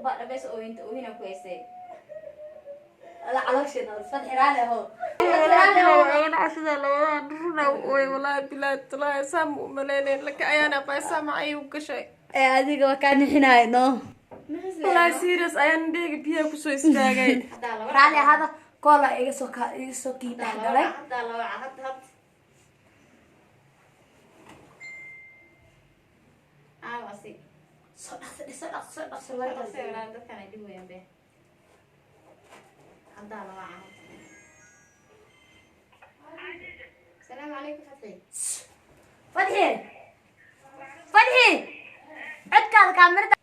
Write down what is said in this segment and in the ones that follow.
Ba dhabeys oo inta oohina ku haystay. Ala caloosheeda Fadxi raali aho. Sida labada runa way, walaahi bilaahi talaahi saa ma u malaynayn, laakiin ayaan abaa saa ma ayuu gashay. Ee adiga waa kaa nixinaay no. Walaahi serious ayaan indhahayga biyaha kusoo istaagay. Raali ahaada, koola iga soo ka iga soo kii dhex galay. Haddaa la waca, had had aawasi. Soo dhaqso, soo dhaqso, soo dhaqso. Walaal dadkan ay dhib weeyaan be. Haddaa la waca. Asalaamu calaykum, Fatxi. Fadxi, Fadxi, codkaada kaamirada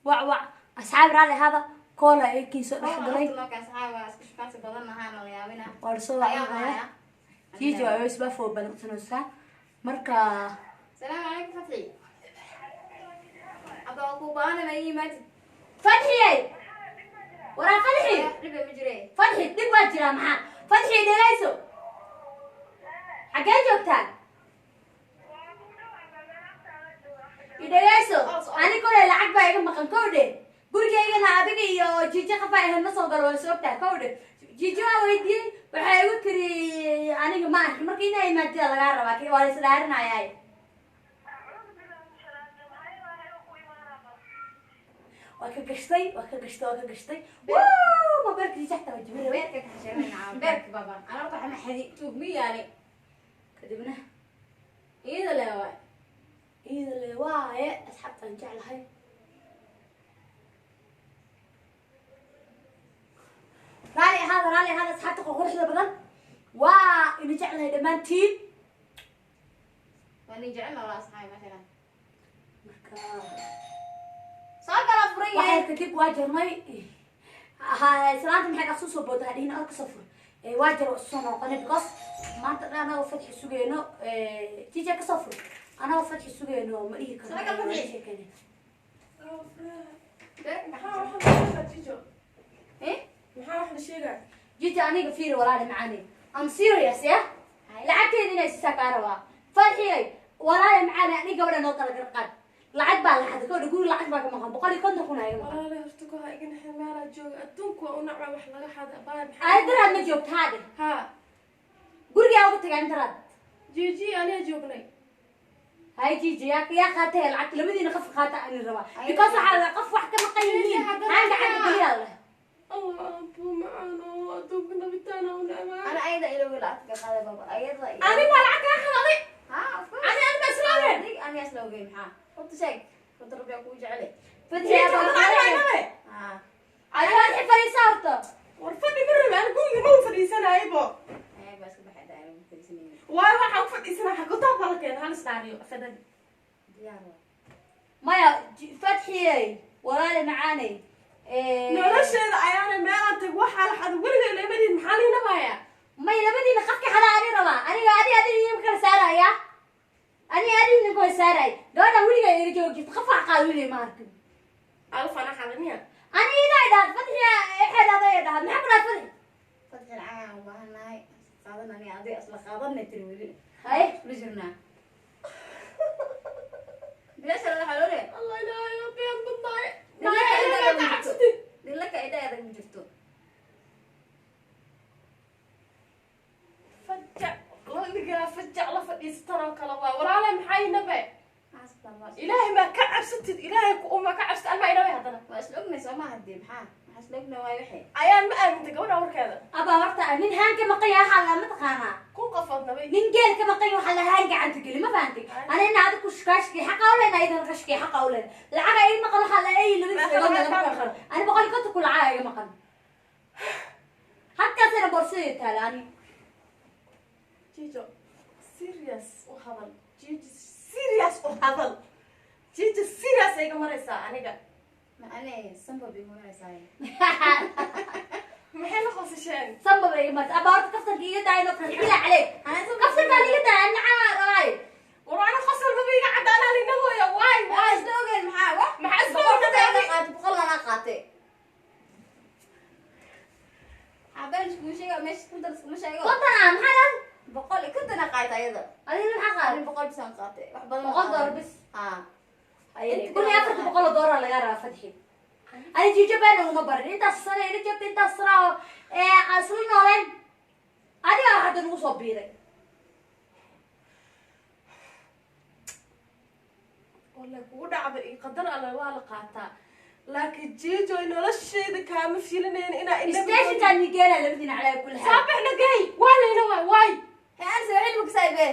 wac wac. Asxaab, raali ahaada, koola iga kii soo dhex galay. Marka asxaab waa isku shukaansi badan nahaan la yaabina. Waa lasoo wacaya. Jiji waa isbaa badan usanaysaa marka. Asalaamu calaykum, Fatxi. Hadda waa kuu baahanay, ma ii yimaadid? Fadxiyey, waraa Fadxi. Dhibe ma jire. Fadxi, dhib waa jiraa. Maxaa Fadxi, dhegayso, xaggee joogtaa? Idhegayso, ani koley lacag baa iga maqan kowdhe. Gurigaygana adiga iyo Jiji qafaa ahayd ma soo galo, waa soo ogtahay kowdhe. Jiji waa weydiiyey, waxay igu tiri aniga ma arkin. Marka inaa imaatida lagaa rabaa, waa la isdhaarinayaa. Waa ka gashtay, waa ka gashtay, waa ka gashtay. Wuu mobeelka Jiji xataa waa jibin rabay. Beerka ka xasheemayna, beerka baba ana horta waxma xadi tuug miyaani. Kadibna iyada le waay. Iyada le waaye, asxaabtaan jeclahay. Raali ahaada, raali ahaada, asxaabta quruxda badan, waa ina jeclahay dhammaantiin. Waa nin jecel wala asxaabi masalan. Marka soo kala furan waxay yahay. Kadib waa jarnay. Islaanta maxay dhaqso soo booda hadhihin or kasoo fur. Waa jar, waa soo noqonay because maanta dhan anagoo Fadxi sugeyno. Jija kasoo fur, anagoo Fadxi sugeyno ma dhihi karno. Soo gal, Fadxi. Sheekayna. Beerka ka Maxaa xasheemay. wax la sheegaa, Jijo? Eh. Maxaa wax la sheegaa? Jija, aniga fiiri, walaali macaani, I'm serious ya. Lacagteeda inay siisaa kaa rabaa. Fadxiyay, walaali macaani, aniga gabadha noo kala garqaad. Lacag baa la xaday kowdha, guri lacag baa ka maqan, 150,000 aa iga maqan. Walaalahay, horta ko ha iga naxin. Meelaa jooga adduunku waa u nacba wax laga xada abaa. Maxaa Ay daraad ma joogta haadhe? Haa. Gurigaa uga tagaa intaraad. Jiji aniga joognay. Hay Jiji, yaa yaa qaatay lacagta? Labadiina qof qaata ani rabaa because waxaa la qof wax ka maqan yihiin haan gacanta geliyaa leh. Allah abuu macaano, adduunka nabitaana u nacbaa. Ana ayada ilowga lacagta ka qaaday baba ayada. Ani maa lacag kaa xadaday? Ha, of course. Ani ma isla ogeyn. Adiga aniga isla ogeyn. Maxaa horta sheeg, horta rabbi aa kugu jecele. Fadxi. Jiji hadda ani waa inabe. Ha. Ay Fadxi, fadhiisa horta. War fadhi ma rabi ani, guriga ma u fadhiisanaybo. Ee baa iska baxay daa ma fadhiisanaynin. Waayo waxaan u fadhiisanaa xagutaa bala keena hal isdhaariyo fadhadi. Diyaar waa. Maya Fadxiyey, walaali macaaney. Nolosheeda ayaana meelaan tag waxaa la xada weligeed lamadin, maxaa liinabaaya? May labadiina qofki xadaa ani rabaa. Aniga adi adi idin kala saaraya, ani adi idin kala saaray. Gabadha weligaa ila joogi jirta, qof wax qaad weligay ma arkin. Alf ana xada miya? Ani idaa idhaad Fadxiya, waxay dhahday ay dhahad. Maxaa ku dhahay Fadxi? Fadxi, lacag aan u baahanahay qaadan, aniga adiga isla qaadanay tiri weli. Haye. Iskula jirnaa bilaasha lala xaloole. Allah ilaahay oo been badnaay. Dilaka Ilaahay indhaha ka ma jirto. cabsatid. Dilaka indhaha adag ma jirto. Fajac la dhigaa, fajac la fadhiisatan oo kale waa. Walaale, maxaa inabe? Maxaa Ilaahay maa ka cabsatid? Ilaahay ku uma ka cabsatid almaa inabe haddana. Waa isla ognay soo maaha dee? Maxaa isla ognay waay waxay. Ayaan ma aamintay gabadha warkeeda. Abaa horta nin haan ka maqan yahay waxaa la mataqaanaa. Kun qofood nabay. Nin geel ka maqan yahay waxaa la haan gacanta geli, ma fahantay? Ani ina adig ku shkaashkii xaqa u lehna, ayadana kashkii xaqa u lehna. Lacaga iga maqan waxaa la eeyi labadiis Meeqa dhagood lacag lagama kaa kala qaro. Ani 150,000 lacaga iga maqan, halkaasina boorsadii taala ani. Jijo, serious u hadal. Jiji, serious u hadal. Jiji, serious ay iga maraysaa aniga. Ma ane sanbab igu maraysaa. Maxay la qosasheen? Sanbaba iga marta. Abaa horta kaftanka iga daayno, bila caleyk, kaftankaa iga daaya nacaa rabaayo. War ana qosol maba iga caddaanaa linabooya waay. Waa waay isla ogeyn. Maxaa wax Maxaa isla 100 ogeyn? Ana qaatay, 100 anaa qaatay. Xabeen iskuma sheega meesha, konton iskuma sheego. 50 ah maxaa dhahday? 150 aa qaatay ayada. Adigna maxaa qaaday? Ani 100 bisaan qaatay, wax badan. $100 bis. Ha. 1400 oo doolar lagaa rabaa, Fadxi. Ani Jiijo been uguma barin. Intaas sano ila joogta, intaas sano oo aan isla nooleen, adigaa hadda nagu soo biiray. Wallahi kugu dhacda iyo qadar alle waa la qaataa, laakiin Jiijo noloshayda kaama filinayn inaa Stationkaan nigeena labadiina calaa kulli xaal. Saabixna gay waa layna waay waay. Aan soo xilmi kasaybe.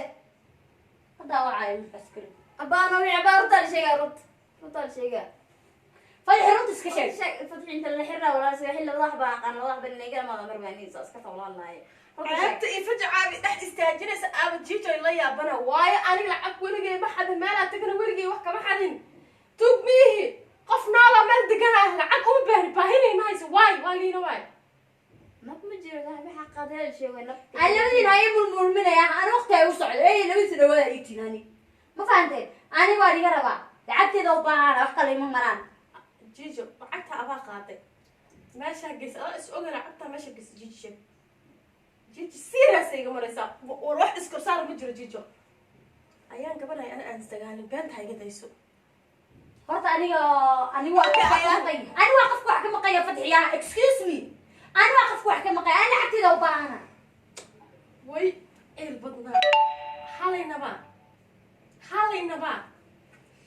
Haddaa wacaayo markaas kale. Abaano wi abaa, runtaa la sheegaa, runta runtaa la sheegaa. Fadxi, runta iska sheeg. Sheeg Fatxi, inta la xirraa walaa soo xil labada xabaa aqaan, labada xabaa inay gara maada marbaaniin soo iska tawlaalaay. Ceebta iyo fajacaabi dhex istaajinaysa aaba Jiijo la yaabana waayo. Aniga lacag weligay ma xadin, meelaa tagana weligay wax kama xadin, tuug miihi, qof nooloo meel degan ah, lacag uma baahni, baahinay ma hayso. Waay waa liina waay. Nab ma jiro saaxiib, waxa qadeel sheegay nab. Aan labadiina ay murmurminaya, aan waqti ay u socdo ey labadiisa dhawaada igtiin. Ani ma fahanteen? Ani waa iga rabaa lacagteeda u baahana, wax kale ima maraan. Jiijo, lacagta abaa qaaday, meeshaa geys adaa is oga. Lacagta meesha geys Jiijo sheeg. Jiijo serious ay iga maraysaa. War wax iskorsaar ma jiro Jiijo, ayaan gabadhay ana aan isdagaalin, beenta ha iga dayso. Horta aniga ani waa qofka wax ka maqay, ani waa qofka wax ka maqaya. Fadxiya, excuse me, ani waa qofka wax ka maqaya, ani lacagteeda u baahana. Way ceel badnaa xalaynaba xalaynaba.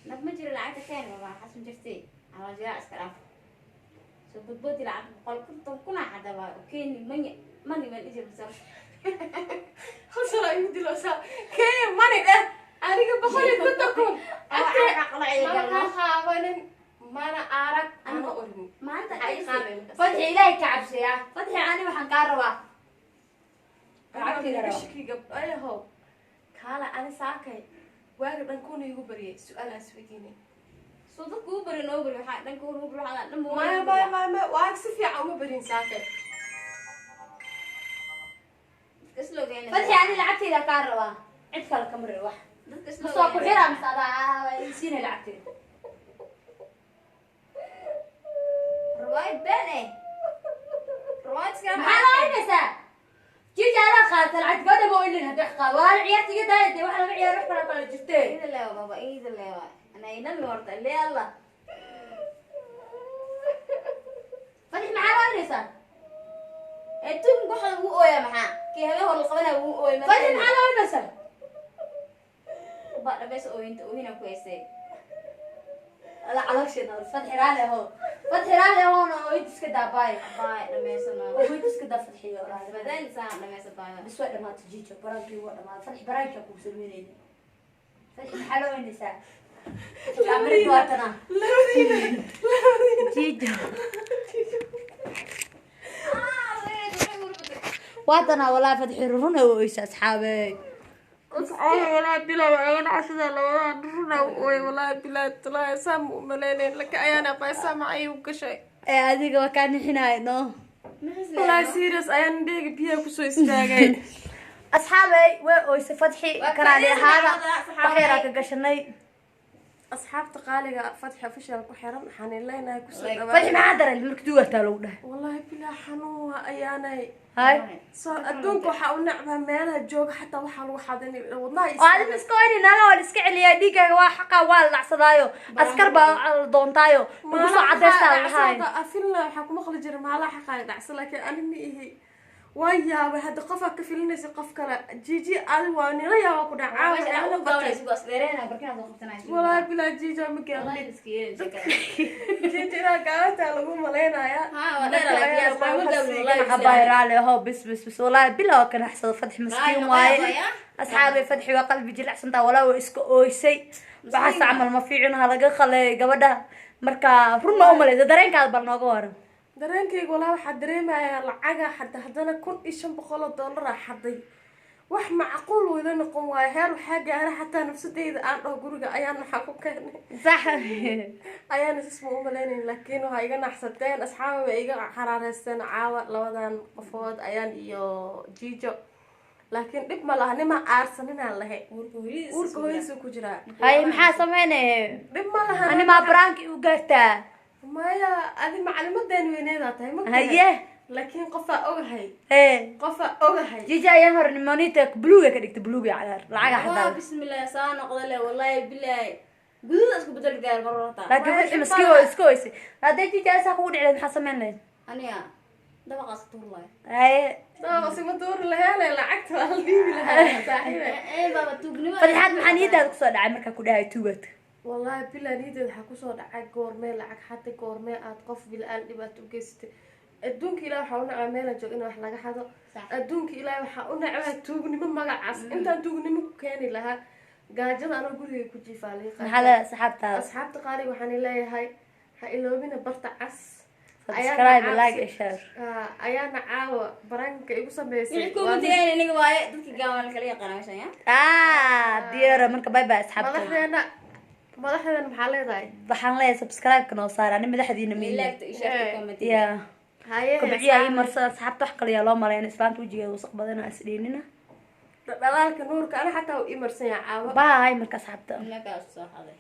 Nab ma jiro, lacagta keen baba xasun jirtay ala jira iska dhaaf soo badboodi lacag 150,000 hadaba keeni manya mani ma dhijir masar. Hal sano igu diloosaa kenya money dheh. Aniga 150,000 mana ka qaabanin, mana arag, mana orin. Maanta Maxay qaadeen markaas? Fadxi, ilaahay ka cabsaya. Fadxi, ani waxaan kaa rabaa lacagteeda rabaa. Shiki gabdhayahow kaala, ani saakay waaga dhan kuna igu baryay su-aal aan isweydiinay. Soo dadku u bari noo bari, waxaa dhanka ugu bari, waxaa dhan. Maya maya maya maya, waag si fiican uma barin saakay. Isla ogeyn. Fadxi, ani lacagteeda kaa rabaa, cid kale kama rabo wax. Dadka isla masoo ku xiraa mise adaa siina lacagteeda? Riwaayad been eh, riwaayad iska. Maxaa loo oynaysaa Jiji? Adaa qaata lacag, gabadha ma oylin hadii wax qaado. Waa ciyaarta iga daaya dee, wax laga ciyaar wax kala kala jirtee. Ida leewa baba, ida leewa ana inami horta lee Allah. Fadxi, maxaa loo oynaysaa? Tun waxa ugu ooya maxaa kii habeen hor la qabanaya ugu ooya. Fadxi, maxaa loo oynaysaa? Ba dhamaysa ooyinta, ooyina ku haystay. Ala caloosheeda. Fadxi, raali ahow. Fadxi, raali ahowna ooyinta iska daa, baay. Baay dhamaysano. Ooyinta iska daa, Fadxiyo, raali. Badan saa dhamaysa baay. Bis waa dhamaatay Jijo, barankii waa dhamaatay. Fadxi, barankaa kugu sameynayna. Fadxi, maxaa loo oynaysaa? Kaamiradu waa tanaa. Labadiina labadiina. Jijo waa tanaa. Walaa Fadxi runa oysa, asxaabe. Walaa bilaa waa iga nacasada labadan runa oy. Walaa bilaa talaa saa ma umaleynayn, laakiin ayaan abaa saa macay u gashay. Ee adiga waa kaa nixinaay no. Walaa serious ayaan dheega biyaha kusoo istaagay. Asxaabey, way oysa Fadxi. Waa karaali fadhiisa ahaada. gacmada, Wax yaraa ka gashanay. Asxaabta qaaliga, Fatxi Official ku xiran, waxaan leenahay kusoo Fadxi, dhawaad. maxaa daray marka duugataa lagu dhahay? Wallahi bilaa xanuun waa ayaanay. Hay. Soo adduunka waxaa u necbaa meelaha jooga, xataa waxaa lagu xadinay wadnaha. Oo adiga iska oynin, naga waa la iska celiyaa dhiiggaaga, waa xaqa, waa la dhacsadaayo, askar baa la doontaayo lagu soo cadeystaa la dhahayo. Afilna waxaa ku maqli jira maalaha xaqaa dhacsa, laakiin ani ma ihi. Waan yaabay hadda qofaa ka filinaysa qof kale. Jiji adi waa nila yaaba ku dhacaa. Walaahi bilaa Jiji ma gaabin. Jiji inaa gaabantaa lagu malaynayaa. Abaay, raali aho. Bis bis bis, walaahi bilaa waa kanaxsado. Fadxi miskiin waaye, asxaabay. Fadxi waa qalbi jilicsantaa, walaa waa iska ooysay. Waxaas camal ma fiicin, ha laga khaleeyo gabadha. Marka run ma umalaysa? Dareenkaada bal nooga waran. Dareenkayga walaa waxaa dareemayaa lacaga xadda haddana $1,500 a xaday, wax macquul weyla noqon waayo. Heer waxaa gaara xataa nafsadeyda aan dhaho guriga ayaan maxaa ku keenay. Sax. Ayaan isma umalaynayn, laakiin waxaa iga naxsateen asxaaba, way iga xaraareysteen caawa labadan qofood, Ayaan iyo Jiijo, laakiin dhib ma laha, nima aarsaninaan lahay, uurka hooyadiisuu ku jiraa. Hay, maxaa sameynaya? Dhib ma laha. Ani maa baraanki u gaartaa? Maya, adi macalimadeen weyneedaa tahay ma? Haye. Laakiin qofaa ogahay. Ee. Qofaa ogahay. Jiji ayaan hore nimonita buluuga ka dhigta, buluuga cagaar lacaga xataa. Bismillah, saa noqda le, wallahi bilahi. Guduud isku bedel gaar mar horta. Laakiin Waa wixii dhib maskiin baa. oo iska oysay, hadday jijaasa kugu dhici lahayd, maxaa samayn lahayd? Aniga dabaqaas tuur lahay. Haye. Dabaqasi ma tuuri laheene, lacagta waa la dhiibi lahaa, saaxiibe. Ee baaba, tuugnimo. Fadxaad, maxaa niyadaada kusoo dhacay markaa ku dhahay tuugad? Wallaahi bilaa, niyadeed waxaa kusoo dhacay goormee lacag xatay, goormee aad qof bil-aan dhibaato u geysatay. Adduunka Ilaah waxaa u nacbaa meelan joog in wax laga xado. Adduunka Ilaah waxaa u nacbaa tuugnimo magacaas. Intaan tuugnimo ku keeni lahaa, gaajada anoo guriga ku jiifaa lii. Maxaa leedahay asxaabtaada? Asxaabta qaaliga waxaan leeyahay, ha iloobina barta cas. Subscribe, like and share. Ayaana caawa baranka igu sameysay. Wixii commentiga iniga waaye, dadka gaaban kala yaqaana meeshan ya. Ah, diyaara marka. Bye bye, asxaabta. Madaxdeena, madaxdeena maxaa leedahay? Waxaan leeyahay subscribe-ka noo saara, ani madaxdiina miyi. Like iyo share, commentiga. Ya. Haye. Kobciyaa ii marsada, asxaabta. Wax kale yaa loo maleyn, islaanta wejigeeda wasaq badan isdhiinina. Dhalaalka nuurka ana xataa uu ii marsan yahay caawa. Bye marka, asxaabta. Meekaa soo xaday.